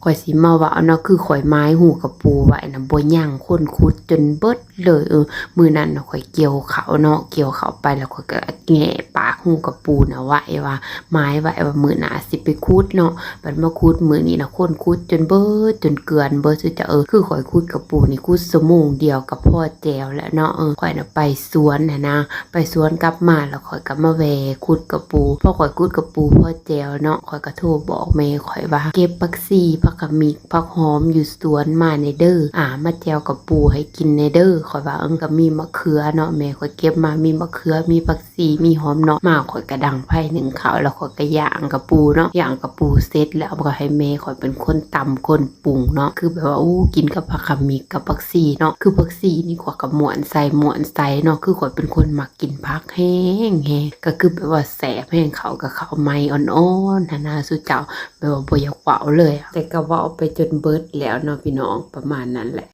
ຂ້ອຍຊິມາເວົ້າເນາະ ຄືຂ້ອຍໝາຍຮູກະປູໄວ້ນະ ບໍ່ຍັງ ຄົນຂຸດຈົນເບິດເລີຍ. ເອີ ມື້ນັ້ນນະ ຂ້ອຍກ່ຽວເຂົ້າເນາະ ກ່ຽວເຂົ້າໄປແລ້ວ ຂ້ອຍກໍແຫງະປາກຮູກະປູນະໄວ້ວ່າ ໝາຍໄວ້ວ່າມື້ໜ້າຊິໄປຂຸດເນາະ. ບັດມາຂຸດມື້ນີ້ນະ ຄົນຂຸດຈົນເບິດ ຈົນເກືອນເບິດ ສຸເຈົ້າເອີຍ. ຄືຂ້ອຍຂຸດກະປູນີ້ ຂຸດຊົ່ວໂມງດຽວກໍພໍແຈ່ວແລ້ວເນາະ. ເອີ ຂ້ອຍນະໄປສວນຫັ້ນນະ ໄປສວນກັບມາແລ້ວ ຂ້ອຍກໍມາແວ່ຂຸດກະປູ. ພໍຂ້ອຍຂຸດກະປູພໍແຈ່ວເນາະ ຂ້ອຍກໍໂທບອກແມ່ຂ້ອຍວ່າ ເກັບຜັກຊີ ຜັກຂະມິກ ຜັກຫອມຢູ່ສວນມາແດ່ເດີ ອາ ມາແຈ່ວກະປູໃຫ້ກິນແດ່ເດີ. ຂ້ອຍວ່າ ເອີ ກໍມີໝາກເຂືອເນາະ ແມ່ຂ້ອຍເກັບມາ ມີໝາກເຂືອ ມີຜັກຊີ ມີຫອມເນາະ. ມາຂ້ອຍກໍດັງໄຟໜຶ້ງເຂົ້າ ແລ້ວຂ້ອຍກໍຍ່າງກະປູເນາະ. ຍ່າງກະປູເສັດແລ້ວ ກໍໃຫ້ແມ່ຂ້ອຍເປັນຄົນຕຳຄົນປຸງເນາະ. ຄືແບບວ່າ ໂອ້ ກິນກັບຜັກຂະມິກກັບຜັກຊີເນາະ ຄືຜັກຊີນີ້ຂ້ອຍກໍມ້ວນໃສ່ ມ້ວນໃສ່ເນາະ. ຄືຂ້ອຍເປັນຄົນມັກກິນຜັກແຮງໆ ກໍຄືແບບວ່າແຊບແຮງ ເຂົ້າກໍເຂົ້າໃໝ່ອ່ອນໆ ຫັ້ນນະ ສຸເຈົ້າ. ແບບວ່າບໍ່ຢາກເວົ້າເລີຍ ແຕ່ກໍເວົ້າໄປຈົນເບິດແລ້ວເນາະ ພີ່ນ້ອງ ປະມານນັ້ນແຫຼະ.